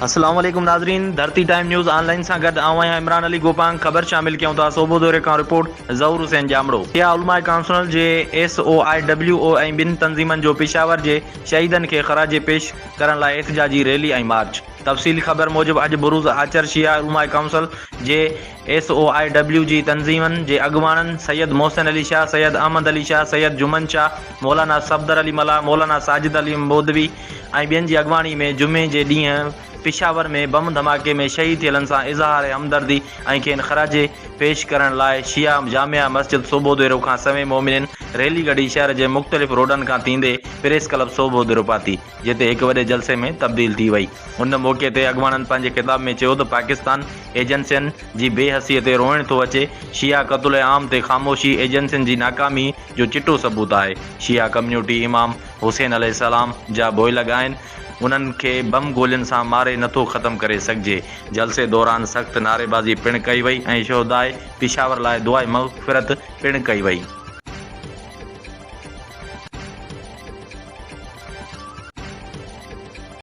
السلام عليڪم ناظرين ڌرتي ٽائيم نيوز آن لائين سان گڏ آئون آهيان عمران علي گوپانگ خبر شامل ڪيون ٿا صوبو دوري کان رپورٽ ظهور حسين ڄامڙو شيعه علماء ڪائونسل جي S O I W O ۽ ٻين تنظيمن جو پشاور جي شهيدن کي خراج پيش ڪرڻ لاء احتجاجي ريلي ۽ مارچ تفصيلي خبر موجب اڄ بروز آچر شيعه علماء ڪائونسل جي ايس او I W جي تنظيمن جي اڳواڻن سيد محسن علي شاهه، سيد احمد علي شاهه، سيد جمن شاهه، مولانا صفدر علي ملاح، مولانا ساجد علي مودوي ۽ ٻين جي اڳواڻي ۾ جمعي جي ڏينهن پشاور ۾ بم ڌماڪي ۾ شهيد ٿيلن سان اظهار همدردي ۽ کين خراج پيش ڪرڻ لاء شيعه جامع مسجد صوڀوديرو کان سوين مومنين ريلي ڪڍي شهر جي مختلف روڊن کان ٿيندي پريس ڪلب صوڀوديرو پهتي. جتي هڪ وڏي جلسي ۾ تبديل ٿي وئي. ان موقعي تي اڳواڻن پنهنجي خطاب ۾ چيو ته پاڪستان ايجنسين جي بي حسي تي روئڻ ٿو اچي، شيعا قتل عام تي خاموشي ايجنسين جي ناڪامي جو چٽو ثبوت آهي، شيعا ڪميونٽي امام حسين عليه السلام جا ڀوئلڳ آهن، انهن کي بم گولين سان ماري نٿو ختم ڪري سگهجي. جلسي دوران سخت نعريبازي پڻ ڪئي وئي ۽ شهداء پشاور لاء دعاء مغفرت پڻ ڪئي وئي.